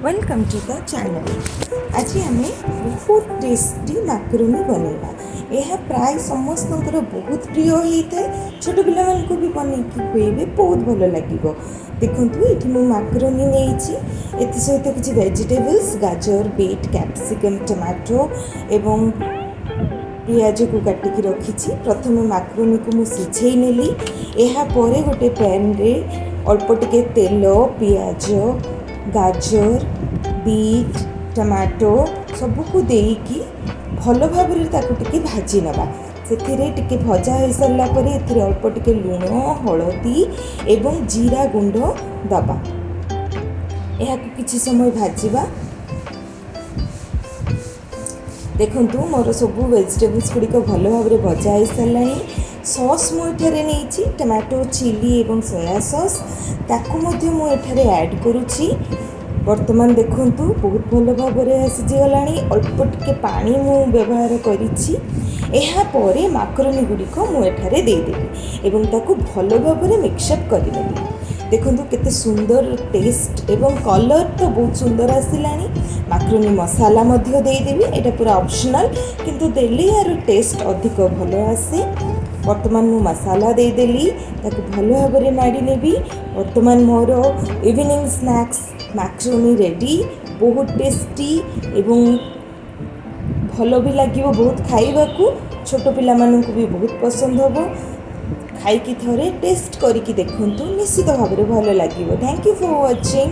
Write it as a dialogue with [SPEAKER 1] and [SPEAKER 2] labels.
[SPEAKER 1] Welcome to the channel. ଆଜି ଆମେ ବହୁତ ଟେଷ୍ଟି ମାକ୍ରୋନି ବନେଇବା। ଏହା ପ୍ରାୟ ସମସ୍ତଙ୍କର ବହୁତ ପ୍ରିୟ ହେଇଥାଏ। ଛୋଟ ପିଲାମାନଙ୍କୁ ବି ବନେଇକି ଖୁଏଇବେ, ବହୁତ ଭଲ ଲାଗିବ। ଦେଖନ୍ତୁ, ଏଠି ମୁଁ ମାକ୍ରୋନି ନେଇଛି। ଏଥିସହିତ କିଛି ଭେଜିଟେବଲ୍ସ, ଗାଜର, ବିଟ୍, କ୍ୟାପ୍ସିକମ୍, ଟମାଟୋ ଏବଂ ପିଆଜକୁ କାଟିକି ରଖିଛି। ପ୍ରଥମେ ମାକ୍ରୋନିକୁ ମୁଁ ସିଝେଇ ନେଲି। ଏହାପରେ ଗୋଟେ ପ୍ୟାନ୍ରେ ଅଳ୍ପ ଟିକେ ତେଲ, ପିଆଜ, ଗାଜର, ବିଟ୍, ଟମାଟୋ ସବୁକୁ ଦେଇକି ଭଲ ଭାବରେ ତାକୁ ଟିକେ ଭାଜି ନେବା। ସେଥିରେ ଟିକେ ଭଜା ହୋଇସାରିଲା ପରେ ଏଥିରେ ଅଳ୍ପ ଟିକେ ଲୁଣ, ହଳଦୀ ଏବଂ ଜିରା ଗୁଣ୍ଡ ଦେବା। ଏହାକୁ କିଛି ସମୟ ଭାଜିବା। ଦେଖନ୍ତୁ, ମୋର ସବୁ ଭେଜିଟେବଲ୍ସ ଗୁଡ଼ିକ ଭଲ ଭାବରେ ଭଜା ହୋଇସାରିଲାଣି। ସସ୍ ମୁଁ ଏଠାରେ ନେଇଛି ଟମାଟୋ, ଚିଲି ଏବଂ ସୋୟା ସସ୍। ତାକୁ ମଧ୍ୟ ମୁଁ ଏଠାରେ ଆଡ଼୍ କରୁଛି। ବର୍ତ୍ତମାନ ଦେଖନ୍ତୁ, ବହୁତ ଭଲ ଭାବରେ ସିଝିଗଲାଣି। ଅଳ୍ପ ଟିକେ ପାଣି ମୁଁ ବ୍ୟବହାର କରିଛି। ଏହାପରେ ମାକ୍ରୋନି ଗୁଡ଼ିକ ମୁଁ ଏଠାରେ ଦେଇଦେବି ଏବଂ ତାକୁ ଭଲ ଭାବରେ ମିକ୍ସଅପ୍ କରିନେବି। ଦେଖନ୍ତୁ, କେତେ ସୁନ୍ଦର ଟେଷ୍ଟ ଏବଂ କଲର୍ ତ ବହୁତ ସୁନ୍ଦର ଆସିଲାଣି। ମାକ୍ରୋନି ମସାଲା ମଧ୍ୟ ଦେଇଦେବି। ଏଇଟା ପୁରା ଅପସନାଲ୍, କିନ୍ତୁ ଦେଲେ ଏହାର ଟେଷ୍ଟ ଅଧିକ ଭଲ ଆସେ। ବର୍ତ୍ତମାନ ମୁଁ ମସାଲା ଦେଇଦେଲି, ତାକୁ ଭଲ ଭାବରେ ନାଡ଼ି ନେବି। ବର୍ତ୍ତମାନ ମୋର ଇଭିନିଂ ସ୍ନାକ୍ସ ମାକ୍ରୋନି ରେଡ଼ି। ବହୁତ ଟେଷ୍ଟି ଏବଂ ଭଲ ବି ଲାଗିବ ବହୁତ ଖାଇବାକୁ। ଛୋଟ ପିଲାମାନଙ୍କୁ ବି ବହୁତ ପସନ୍ଦ ହେବ। ଖାଇକି ଥରେ ଟେଷ୍ଟ କରିକି ଦେଖନ୍ତୁ, ନିଶ୍ଚିତ ଭାବରେ ଭଲ ଲାଗିବ। Thank you for watching.